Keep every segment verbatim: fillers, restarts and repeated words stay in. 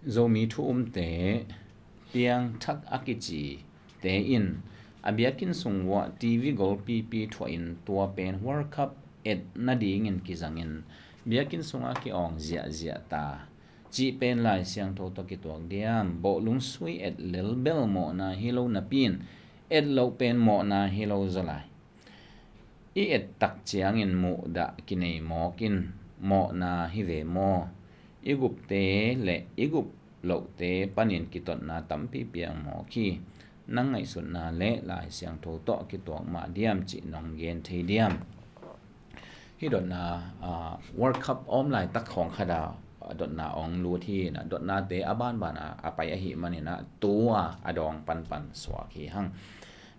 Zomi thu umte piangthak a kicite in a biakinn sung uah T V golpipi thuahin tua pen World Cup et nadingin kizangin biakinn sungah ki-awng ziahziah ta cih pen Lai Siangtho tawh kituak diam? Bawhlung sui et lel bel mawhna hi lo napi-in et loh pen mawhna hi lo zaw lai. I et tak ciangin muhdah kinei mawk in mawhna hi ve maw? I gupte le i gup lohte panin kitotna tampi piang mawk hi. Nang ngaihsutna le Lai Siangtho tawh kituak mah diam cih nong gen thei diam? Hih dotna, ah, World Cup a om laitak khawng khat ah dotna hong lut hi. Na dotnate a banban a a pai ahih manin ah tu-a a dawng panpan suak hi hang.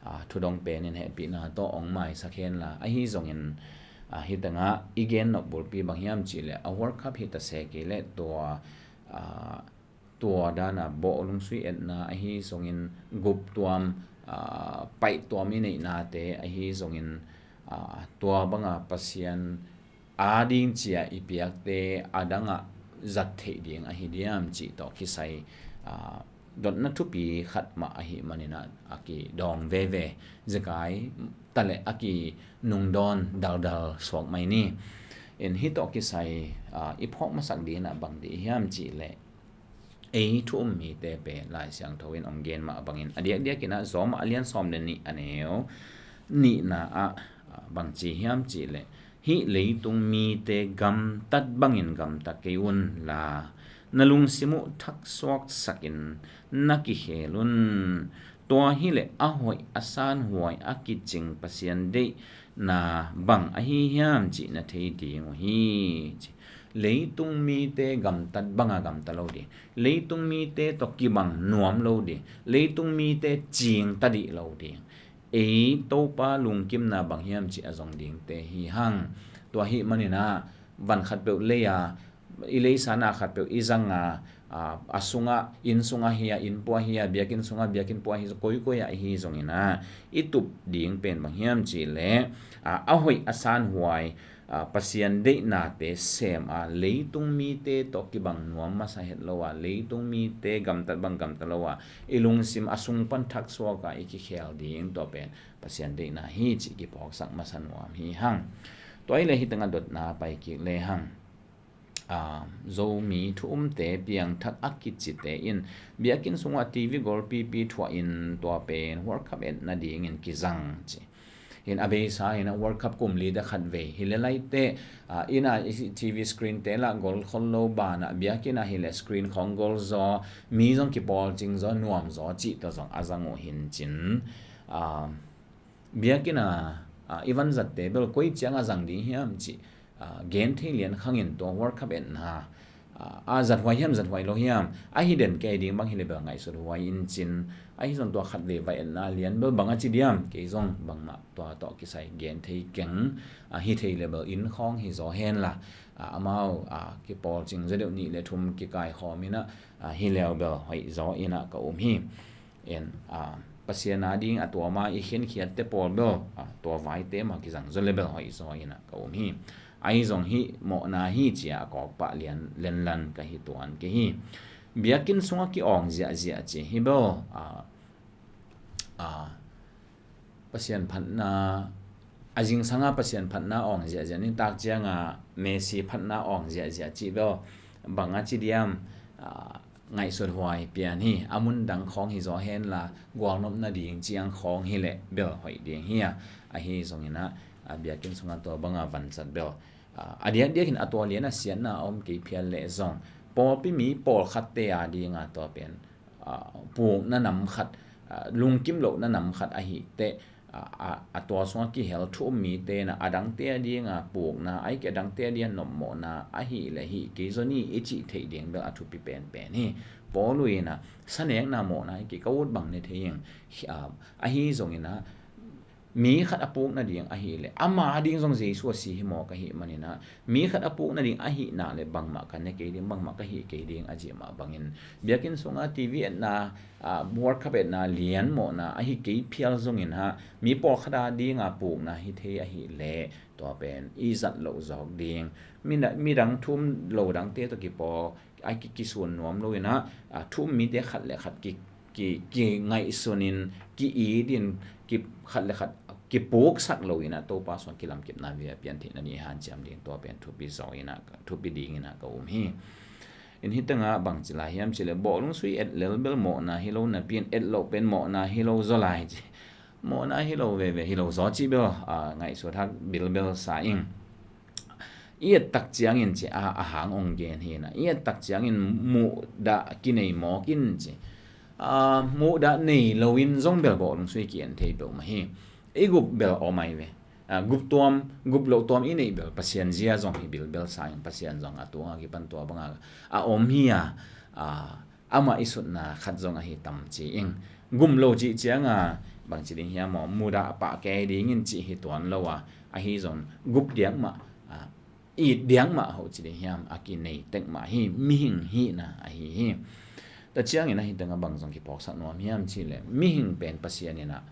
Ah, thudong penin hehpihna tawh hong maisak hen la, ahi zongin, ah, hih tengah i gen nop bulpi bang hiam cih leh a World Cup hi ta se kei leh tua, ah, tua dana bawhlung sui etna ahi zongin guptuam, ah, paihtuam i neihnate ahi zongin, ah, tua banga Pasian ading cia i piakte a dangah zat theih ding ahi diam cih tawh kisai, ah, dotna thupi khat mah ahih manin ah a kidawng veve, zekai taleh a kinungdawn daldal suak mai ni. In hih tawh kisai, ah, i phawk masak dingin ah bang dih hiam cih leh ei thu um mite pen Lai Siangtho in hong gen mah bangin a diakdiakin ah Zawmah a lian sawm le nih a neu nihna ah, ah, bang ci hiam cih leh, hih leitung mite gamtat bangin gamta kei un la, na lungsim uh thaksuaksakin na kikhel un. Tua hileh a hoih a sanhuai a kicing Pasian deihna bang ahi hiam cih na thei ding uh hi, ci. Leitung mite gamtat banga gamta lo ding, leitung mite tawh kibang nuam lo ding, leitung mite cingta dih lo ding. Ei Topa lungkimna bang hiam cih a zong dingte hi hang. Tua ahih manin ah van khatpeuh lei-a, i leisana khatpeuh i zanga, a, a sungah, inn sungah hi-a, inn pua hi-a, biakinn sungah, biakinn pua hi, koikoi ah hi zongin ah i tup ding pen bang hiam cih leh, a, a hoih a sanhuai, a, Pasian deihnate sem a, leitung mite tawh kibang nuam masa het lo a, leitung mite gamtat bang gamta lo a, i lungsim a sung pan thaksuak a i kikhel ding tua pen Pasian deihna hi cih kiphawksak masa nuam hi hang. Tua hileh hih tengah dotna pai kik le hang. Ah, Zomi thu umte piangthak a kicite in biakinn sungah T V golpipi thuahin tua pen World Cup et nadingin kizang ci. In a beisa in a World Cup kum lite khat vei hi le laite, ah, inn a T V screen te lah gol khol lo banah biakinn ah hileh screen khawng gol zaw, mi zong kipawlcing zaw, nuam zaw cih tawh zong a zang uh hi cin. Ah, biakinn a, ah, i vanzatte bel koi ciang a zang ding hiam cih, ah, gen thei lian khangin tua World Cup etna, ah, a zathuai hiam zathuai lo hiam, ahi den kei ding bang hileh bel ngaihsut huai in cin. Ahi zong tua khat vei va etna lian bel bang a ci diam, kei zong bangmah tua tawh kisai gen thei keng. Ah, hi thei le bel inn khawng hi zaw hen la, ah, amau, ah, kipawlcing zaw deuh nih le thum kikaikhawm in ah, ah, hi leu bel hoih zaw in ah ka um hi. En, ah, Pasian ading a tuama i khinkhiatte pawl bel, ah, tua vaite mah kizang zaw le bel hoih zaw in ah ka um hi. Ahi zong hih mawhna hi cia a kawkpah lian lenlan ka hi tuan kei hi. Biakinn sungah ki-awng ziahziah ci hi bel, ah, ah, Pasian phatna, a zingsanga Pasian phatna awng ziahziah, nitak cianga Messi phatna awng ziahziah cih bel bang a ci diam, ah, ngaihsut huai pian hi. A mun dang khawng hi zaw hen la, gualnop nading ciang khawng hileh bel hoih ding hi a, ahi zongin ah, a biakinn sungah tua banga vanzat bel, ah, a diakdiakin a tua lian a siatna a om kei phial leh zong pawlpi mi pawlkhatte adinga tua pen, ah, pukna nam khat, ah, lungkim lohna nam khat ahih teh, ah, ah, a tua sungah kihel thu um mite na a dangte adinga pukna, ahih kei a dangte adinga nopmawhna ahih leh hih kei zaw ni i cih theih ding bel a thupi penpen hi. Paul uh in ah sanekna mawhna ahih kei ka ut bang ne thei ing, ah, ahi zongin ah mi khat a puk nading ahih leh, ama ding zong Jesu a si hi mawk ahih manin ah, mi khat a puk nading ahih nak leh bangmah ka ne kei ding, bangmah ka hih kei ding a cih mah bangin, biakinn sungah TV etna, ah, World Cup etna lian mawhna ahi kei phial zongin ah, mi pawlkhat a dinga pukna hi thei ahih leh, tua pen i zat loh zawk ding, mi na-, midang thu um lo dangte tawh kipawl a ki, kisun nuam loin ah, ah, thu um mite khat le khat ki, ki, kingaihsunin, ki-itin, ki, khat le khat kipuksak loin ah, Topa sungah kilamkipna vei a pian theihna ding hanciam ding, tua pen thupi zaw in ah, thupi dingin ah ka um hi. In hi tengah bangci lai hiam cih leh, bawlung sui et lel bel mawhna hi lo napi-in, et loh pen mawhna hi lo zaw lai ci. Mawhna hi lo veve, hi lo zaw cih bel, ah, ngaihsut hak bilbel sa ing. I et tak ciangin ci a, a hang ong gen hi na. I et tak ciangin muhdah kinei mawk in ci. Ah, muhdah nei loin zong bel bawlung sui ki-en thei peuhmah hi. I gup bel om ai ve. Ah, gup tuam, gup loh tuam i neih bel Pasian zia zong hi bilbel sa ing, Pasian zong a tunga kipan tua banga a om hi a. Ah, amah i sutna khat zong ahi tam ci ing. Gum lo cih cianga bangci ding hiam maw, mudah pah kei dingin cih hi tuan lo a, ahi zong gup diak mah, ah, it diak mah hoh ci ding hiam, a kinei tek mah hi, mihing hihna ahi hi. Tua ciangin ahi tengah bang zong kiphawksak nuam hiam cih leh, mihing pen Pasian in ah,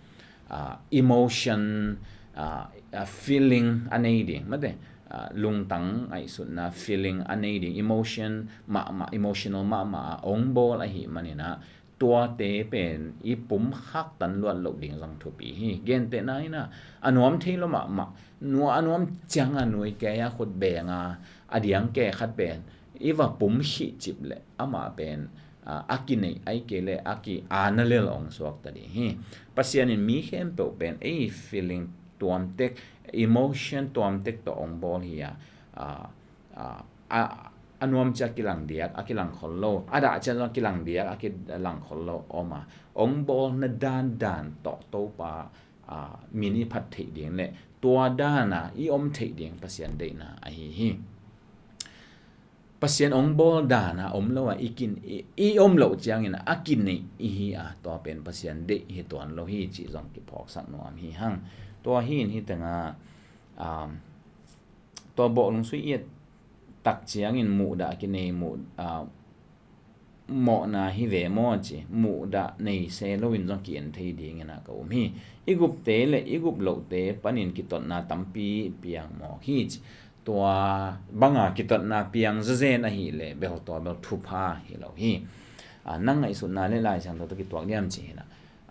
ah, emotion, ah, ah, feeling a nei ding, mate, ah, lungtang ngaihsutna feeling a nei ding, emotion mahmah, emotional mahmah a ong bawl ahih manin ah, tuate pen i pum khaktan luat loh ding zong thupi hi. Gentehna in ah, a nuam thei lo mahmah, nua a nuam cianga nui kei a khut benga, a diang kei khat pen i va pum khih cip leh amah pen, ah, a kineih ai kei leh a ki-ana lel ong suakta ding hi. Pasian in mi khempeuh pen ei feeling tuamtek, emotion tuamtek tawh ong bawl hi a, ah, ah, a, a nuam cia kilang diak, a kilang khol lo, a dah cia zong kilang diak, a kilang khol lo om a, ong bawlna dandan tawh Topa, ah, min i phat theih ding leh tua dana i om theih ding Pasian deihna ahi hi. Pasian ong bawl dana om lo a i kin, i, i om loh ciangin a kineih i hi a, tua pen Pasian deih hi tuan lo hi cih zong kiphawksak nuam hi hang. Tua hi in hi tengah, um, tua bawlung sui i et tak ciangin muhdah kinei muh, ah, mawhna hi ve maw ci, muhdah nei se loin zong ki-en thei dingin ah ka um hi. I gupte le i gup lohte panin kitotna tampi piang mawk hi ci. Tua banga kitotna piang zazen ahih leh bel tua bel thupha hi lo hi. Ah, nang ngaihsutna le Lai Siangtho tawh kituak diam ci hi na.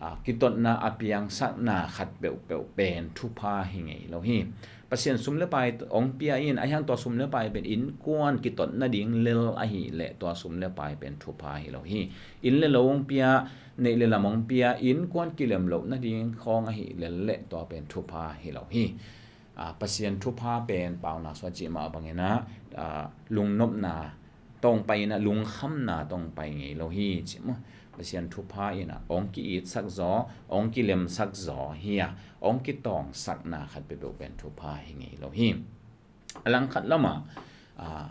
Ah, kitotna a piangsakna khat peuhpeuh pen thupha hi ngei lo hi. Pasian sum le pai ong pia in, a hiang tua sum le pai pen innkuan kitot nading lel ahih leh tua sum le pai pen thupha hi lo hi. Inn le lo ong pia, neih le lam ong pia, innkuan kilem loh nading khawng ahih lel leh tua pen thupha hi lo hi. Ah, Pasian thupha pen Paunak sung a cih mah bangin ah, ah, lungnopna tawh ong pai in ah, lungkhamna tawh ong pai ngei lo hi ci maw. Pasian thupha in ah ong ki-itsak zaw, ong kilemsak zaw hi a, ong kitangsakna khat peuhpeuh pen thupha hi ngei lo hi. A langkhat lamah, ah,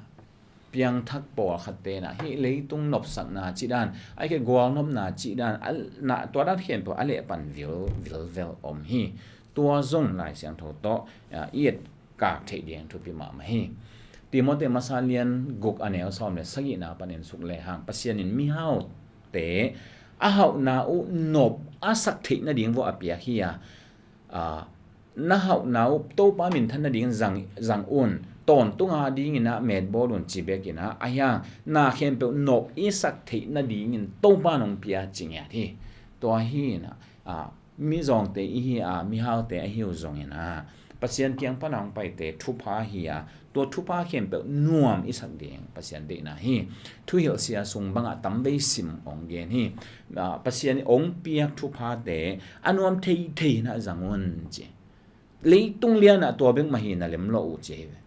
piangthak pawlkhatte in ah hih leitung nopsakna cih dan, ahih kei leh gualnopna cih dan, a, na, tua dan khempeuh a lehpan vil, vilvel om hi. Tua zong Lai Siangtho tawh, ah, i et kak theih ding thupi mahmah hi. Timote masa lian guk a neu sawm le sagihna panin suk lehang, Pasian in mihaute a hauhna uh nop a sak theih nading vua a piak hi a, ah, na hauhna uh Topa minthan nading zang, zang un, tawntung a dingin ah metbawl un ci bekin ah, a hiang na khempeuh nop i sak theih nadingin Topa in ong pia ci ngiat hi. Tua hi in ah, ah, mizawngte i hi a, mihaute ahi uh zongin ah, Pasian kiang pan a ong paite thupha hi a, tua thupha khempeuh nuam i sak ding Pasian deihna hi. Thuhilh sia sung bangah tamvei sim ong gen hi. Ah, Pasian ong piak thuphate a nuam theithei in ah zang un ci. Leitung lianah tua bek mah hi na lem lo uh ci hi ve.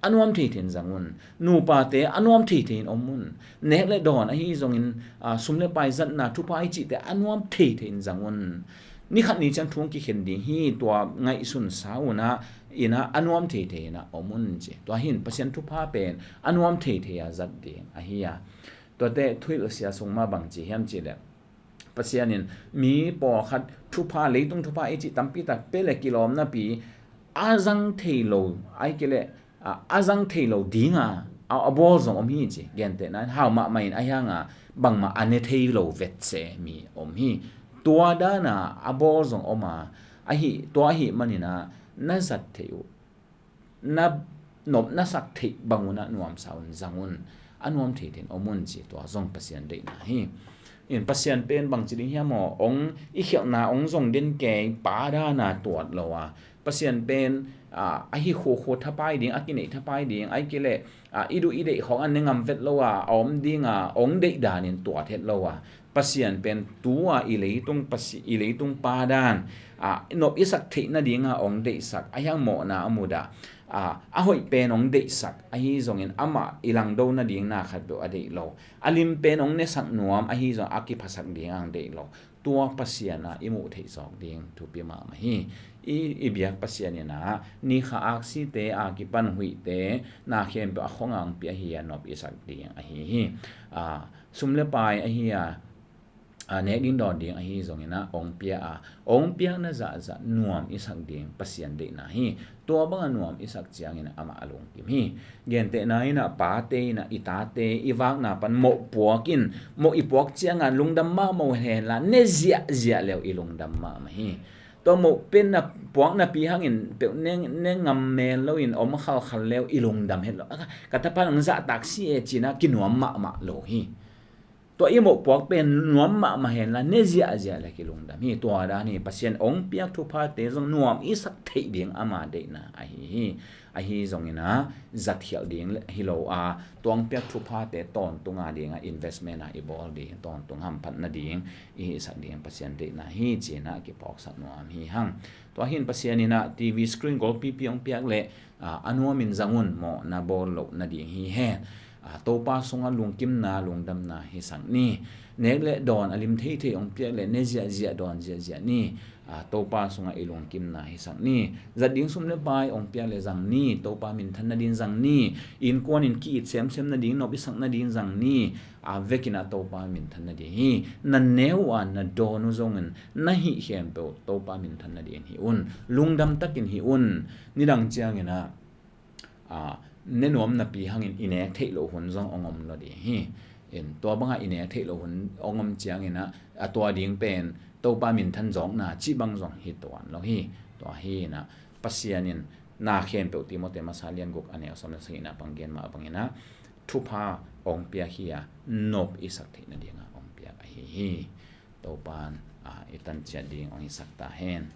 A nuam theithei in zang un. Nupate a nuam theithei in om un. Nek le dawn ahi zongin, ah, sum le pai zatna thupha i cihte a nuam theithei in zang un. Ni khat ni ciang thu ong kikhen ding hi, tua ngaihsun sa un ah, in ah a nuam theithei in ah om un ci. Tua hi in Pasian thupha pen a nuam theithei a zat ding ahi a. Tuate thuhilh sia sung mah bang ci hiam cih leh, Pasian in mi pawlkhat thupha, leitung thupha i cih tampi tak pia le kilawm napi a zang thei lo, ai kei le, a, a zang thei lo dinga a, a bawl zong om hi ci. Gentehna in hau mahmah in a hianga bangmah a ne thei lo vetse mi om hi. Tua dana a bawl zong om a, ahi, tua ahi manina na zat thei uh, na nop na sak theih bangun a nuamsa un zang un, a nuam thei ten om un ci, tua zong Pasian deihna hi. In Pasian pen bangci ding hiam aw, ong i khialhna ong zong den kei, pa dana tuat lo a, Pasian pen, a, ahi khukhu thapai ding, a kineih thapai ding, ai kei le, a, i duh i deih khawng a ne ngam vet lo a, a om dinga ong deih danin tuat het lo a, Pasian pen tua i leitung pasi-, i leitung pa dan, a, nop i sak theih nadinga ong deihsak, a hiang mawhna a mudah, a, a hoih pen ong deihsak, ahi zongin amah i langdo nading na khat beuh a deih lo. A lim pen ong nesak nuam, ahi zong a kiphasak ding ang deih lo. Tua Pasian a i muh theih zawk ding thupi mahmah hi. I, i biak Pasian in a, ni kha aksite a kipan huihte, na khempeuh a khonga ong pia hi a, nop i sak ding ahi hi. A, sum le pai ahi a, a, nek ding dawn ding ahi zongin a, ong pia a, ong piakna zahzah nuam i sak ding Pasian deihna hi. Tua banga nuam i sak ciangin amah a lungkim hi. Gentehna in a, pate in a, i tate i vakna pan mawh puak in, mawh i puak cianga lungdam mahmah hen la, ne ziahziah leu i lungdam mahmah hi. Tua mawh pen na puak napi hangin peuh ne, ne ngam mel loin om khalkhal leu i lungdam het lo. A, ka, ka tapa nang zahtak si e cina kinuam mahmah lo hi. Tua i mawh puak pen nuam mahmah hen la, ne ziahziah le kilungdam hi. Tua dan hi, Pasian ong piak thuphate zong nuam i sak theih ding ama deihna ahi hi. Ahi zongin a, zatkhialh ding le, hi lo a, tua ong piak thuphate tawntunga dinga investment a i bawl ding, tawntung hamphat nading i hihsak ding Pasian deihna hi cina kiphawksak nuam hi hang. Tua hin Pasian in a, TV screen golpipi ong piak le, a, a nuamin zang un, mawhna bawl loh nading hi hen. A, Topa sunga lungkimna, lungdamna hisak ni. Nek le dawn a lim theithei ong piak le, ne ziahziah dawn ziahziah ni. A, Topa sunga i lungkimna hisak ni. Zat ding sum le pai ong piak le zang ni. Topa minthan nading zang ni. Innkuan in ki-it semsem nading, nop i sak nading zang ni. A, vekin a Topa minthan nading hi. Na neu a na dawn uh zongin na hih khempeuh Topa minthan nading hi un. Lungdam takin hi un. Nidang ciangin a, a, ne nuam napi hangin i nek theih loh hun zong ong om lo ding hi. In, tua banga i nek theih loh hun ong om ciangin a, a tua ding pen Topa minthan zawkna cih bang zong hi tuan lo hi. Tua hi in a, Pasian in na khempeuh Timote masa lian guk a neu sawm le sagihna bang gen mah bangin a, thupha ong piak hi a, nop i sak theih nadinga ong piak ahi hi. Topan, a, i tan ciat ding ong hisak ta hen.